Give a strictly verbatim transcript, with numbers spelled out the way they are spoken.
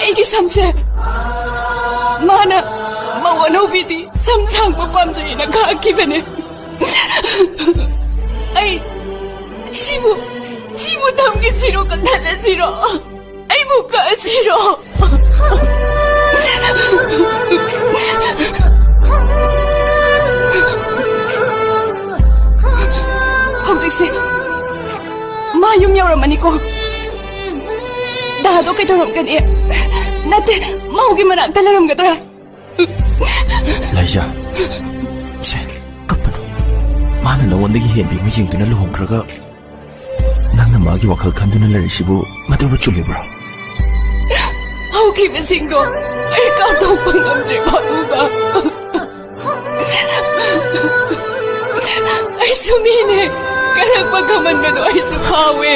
ꯑꯩꯒꯤ ꯁꯝꯁꯦ ꯃꯥꯅ ꯃꯧ ꯑꯅꯧꯕꯤꯗꯤ ꯁꯝ ꯁꯥꯡꯕ ꯄꯥꯝꯖꯩꯅ ꯈꯥꯛꯈꯤꯕꯅꯦ꯫ ꯑꯩ ꯁꯤꯕꯨ, ꯁꯤꯕꯨ ꯊꯝꯈꯤꯁꯤꯔꯣ, ꯀꯛꯊꯠꯂꯁꯤꯔꯣ? ꯑꯩꯕꯨ ꯀꯛꯑꯁꯤꯔꯣ? ꯍꯧꯖꯤꯛꯁꯦ ꯃꯥ ꯌꯨꯝ ꯌꯧꯔꯝꯃꯅꯤꯀꯣ꯫ ꯗꯥꯗꯣ ꯀꯩꯗꯧꯔꯝꯒꯅꯤ? ꯅꯠꯇꯦ, ꯃꯧꯒꯤ ꯃꯅꯥꯛꯇ ꯂꯩꯔꯝꯒꯗ꯭ꯔꯥ? ꯂꯥꯏꯖꯥ, ꯁꯦ, ꯀꯞꯄꯅꯨ꯫ ꯃꯥꯅ ꯅꯉꯣꯟꯗꯒꯤ ꯍꯦꯟꯕꯤ ꯑꯃ ꯌꯦꯡꯗꯨꯅ ꯂꯨꯍꯣꯡꯈ꯭ꯔꯒ ꯅꯪꯅ ꯃꯥꯒꯤ ꯋꯥꯈꯜ ꯈꯟꯗꯨꯅ ꯂꯩꯔꯤꯁꯤꯕꯨ ꯃꯗꯨꯕꯨ ꯆꯨꯝꯃꯤꯕ꯭ꯔꯣ? ꯍꯧꯈꯤꯕꯁꯤꯡꯗꯣ ꯑꯩ ꯀꯥꯎꯊꯣꯛꯄ ꯉꯝꯗ꯭ꯔꯦ, ꯄꯥꯕꯨꯡꯕ꯫ ꯑꯩꯁꯨ ꯃꯤꯅꯦ꯫ ꯀꯜꯂꯛꯄ ꯈꯝꯍꯟꯕꯗꯣ ꯑꯩꯁꯨ ꯐꯥꯎꯋꯦ꯫